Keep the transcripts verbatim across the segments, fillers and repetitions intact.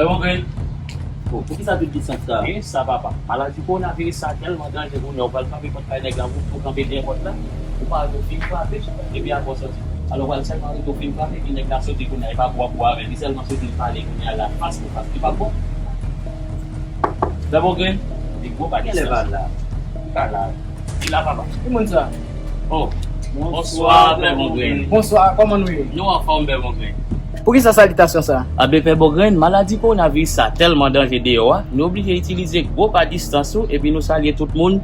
Pè Bongren. Oh, poukisa tout distans sa? Gen sa, papa. Maladi kowonaviris sa tèlman danje kounye a, ou pral frape pòt kay nèg la, ou tou kanpe dèyè pòt la, ou pa wè ke w fin frape, epi apre w sòti. Alò, w pral sèlman rete w fin frape, epi nèg la soti kounye a, e pa pou w ap bo avè l, li sèlman soti l pale kounye a la, fas pou fas, li p ap bon. Pè Bongren, li gwo pa distans. Kilè pa la? Pa la. Ki la, papa? Ki moun sa? Oh, bonswa, Pè Bongren. Bonswa, kòman nou ye? Nou anfòm, Pè Bongren. Poukisa salitasyon sa? Abe, Pè Bongren, maladi kowonaviris sa tèlman danje deyò a, nou oblije itilize gwo pa distans yo, epi nou salye tout moun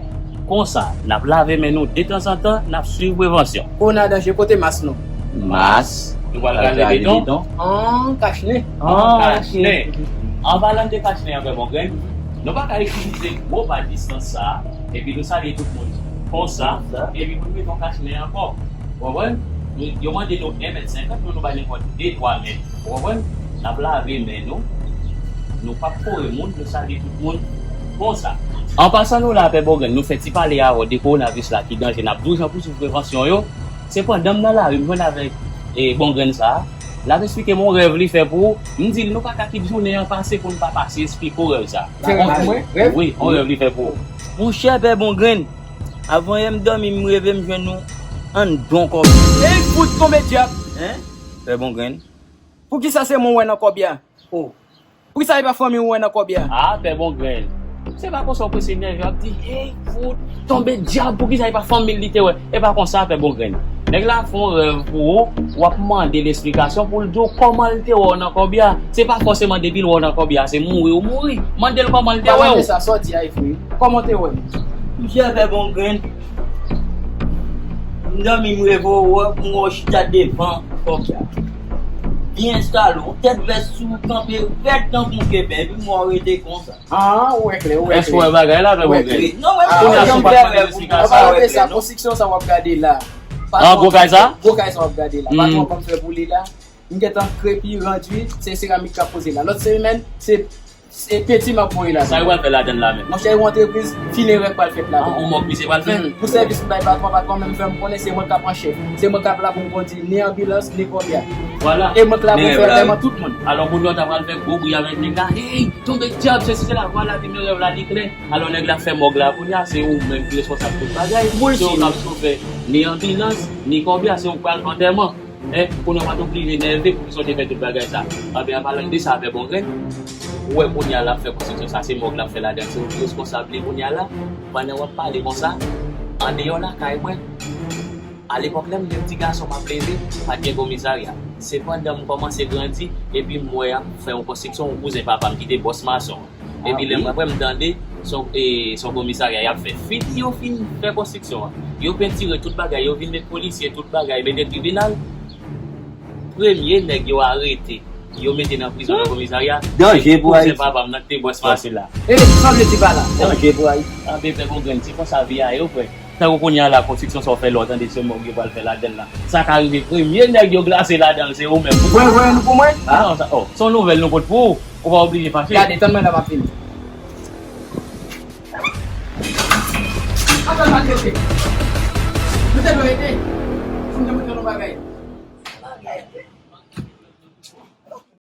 konsa. N ap lave men nou detanzantan, n ap swiv prevansyon. Kowona danje, kote mas nou? Mas. Nou pral rale beton. An kach nen. An kach nen. An palan de kach nen an, Pè Bongren, nou pa ka itilize gwo pa distans sa a, epi nou salye tout moun konsa, epi pou nou mete yon kach nen ankò. Ou konprann? Nou, yo mande nou en mèt senkant, nou, nou bay nenpòt de, twa mèt. Ou konprann? N ap lave men nou. Nou p ap kore moun, nou salye tout moun konsa. An pasan nou la, Pè Bongren, nou fè ti pale avè w de kowonaviris la ki danje, n ap di w jan pou swiv prevansyon yo. Se pandan m nan lari, m jwenn avèk, e, Bongren sa a. L ap esplike m yon rèv li fè pou ou. M di l nou pa ka kite jounen an pase pou n pa pase esplike w rèv sa a. Fè rèv pou mwen? Rèv? Wi, yon rèv li fè pou ou. Monchè Pè Bongren, avan yè m dòmi, m reve m jwenn nou anndan yon kòb. Ey, fout tonbe dyab! Hein? Pè Bongren. Poukisa se mwen w wè nan kòb ya? Oh. Poukisa se pa fanmi w wè nan kòb ya? Ah, Pè Bongren. Se pa konsa w prese nève, w ap di, ey, fout tonbe dyab, poukisa se pa fanmi l li te wè? E pa konsa, Pè Bongren. Nèg la fè yon rèv pou ou, w ap mande l esplikasyon pou l di w kòman l te wè w nan kòb ya. Se pa fòseman depi l wè w nan kòb ya, se mouri ou mouri. Mande l kòman l te wè w. Pa mande sa, sa w di a e vre. Kòman w te wè m? Monchè Pè Bongren, m dòmi, m reve w, m wè w chita devan kòb la. Byen estale, yon tèt vès sou ou, kanpe rèd tankou yon keben, epi m wè w rete konsa. Ah, ou wè klè, ou wè klè. Èske w wè bagay la, Pè Bongren? Non, mwen pa wè yon bagay, mwen pa wè sa, konstriksyon sa w ap gade la. Ah, gwo kay sa? Gwo kay sa w ap gade la. Patwon an konn fè pou li la. M gentan krepi, randui, se seramik k ap poze la. Lòt semèn, se, se penti m ap voye la. Sa yo pral fè ladan l la menm? Monchè, yon antrepriz finerè k pral fèt ladan. Ah, yon mòg misye pral fè? Hmm. Pou sèvis m bay patwon, patwon menm fè m konnen se mwen k ap an chèf. Se mwen k ap la pou m kondi ni anbilans, ni kòb ya. Vwala. E mwen k la pou m fè enterèman tout moun. Alò, kounye a w ta pral fè gwo bri avèk nèg la. Hey, tonbe dyab, sesi, sela, vwala, pi men rèv la, li klè. Alò, nèg la fè mòg la, kounye a, se ou menm ki responsab tout bagay. Se ou k ap sove ni anbilans, ni kòb ya, se ou k pral antèman. Hein, kounye a w pa t oblije nève pou ki sa w te fè tout bagay sa. Anben, an palan de sa, Pè Bongren, ou wè kounye a l ap fè konstriksyon sa, se mòg l ap fè ladan, se ou ki responsab li kounye a la. Pandan w ap pale konsa, andeyò lakay mwen, alepòk lè m te ti gason m ap leve, pa t gen komisarya. Se pandan m kòmanse grandi, epi m wè y ap fè yon konstriksyon, yon kouzen papa m ki te bòs mason an. Epi lè m apre m tande se yon, e, se yon komisarya y ap fè. Fini yo fin fè konstriksyon an, yo pentire tout bagay, yo vin met polisye, tout bagay, mete tribinal. Premye nèg yo arete, yo mete nan prizon nan komisarya, se kouzen papa m nan ki te bòs mason la. E sa vle di pa la? Danje pou Ayiti. Anben, Pè Bongren, se konsa vi a ye, frè. Tankou kounye a la, konstriksyon sa w fè la, w tande se mòg yo pral fè ladan l la. Sa ka rive, premye nèg yo glase ladan l, se ou menm. Voye, voye nou pou mwen? Non, sa, oh, se yon nouvèl nou pote pou ou. Ou pa oblije fache. Gade, tann mwen la, m ap vini. Atann, m ap rete. Nou te dwe rete. Fò m te montre nou bagay.